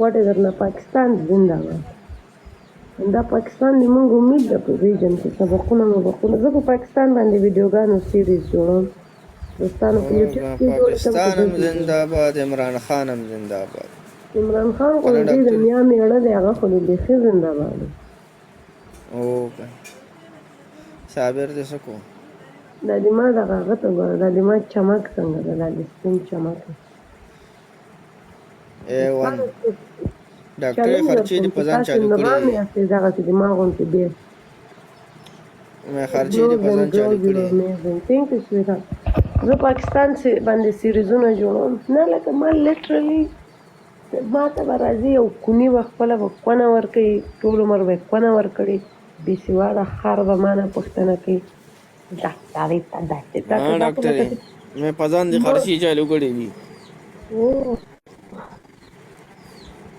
کوټه درنه پاکستان زنده باد. دا پاکستان دی مونږ امید ده په ویژن کې سبقونه مبقونه. زه په پاکستان باندې ویډیوګانو سیریز جوړوم دوستانو، په یوټیوب کې جوړ کړم. پاکستان هم زنده باد، عمران خان هم زنده باد. عمران خان خو کنه دې د ډاکټر؟ میا میړه دی، هغه خو دې بیخي زنده باد دی. او صابر دې سکو. دا د ما دغه هغه ته ګوره، دا د ما چمک څنګه ده، دا د سپین چمک. ای ون ډاکټر چلنج خرچې درکوم دې چې په ځان تاسې چالو کړې نران دي. یاستئ، دغسې د ما غوندې ډېر. مې خرچې دې Girls په and ځان چالو girls, کړې. you're amazing. Thank you, sweetheart. زه پاکستان باندې سیریزونه جوړوم نه، لکه ما literally ما ته به راځي او کوني به خپله به کونه ورکوي، ټول عمر به یې کونه ورکړي. بې سواده خر به ما نه پوښتنه کوي، ډاکټرې ته داسې تا ها ته دا خو ډاکټرې لکه مې په ځان دې ما خرچې چالو کړې دي. او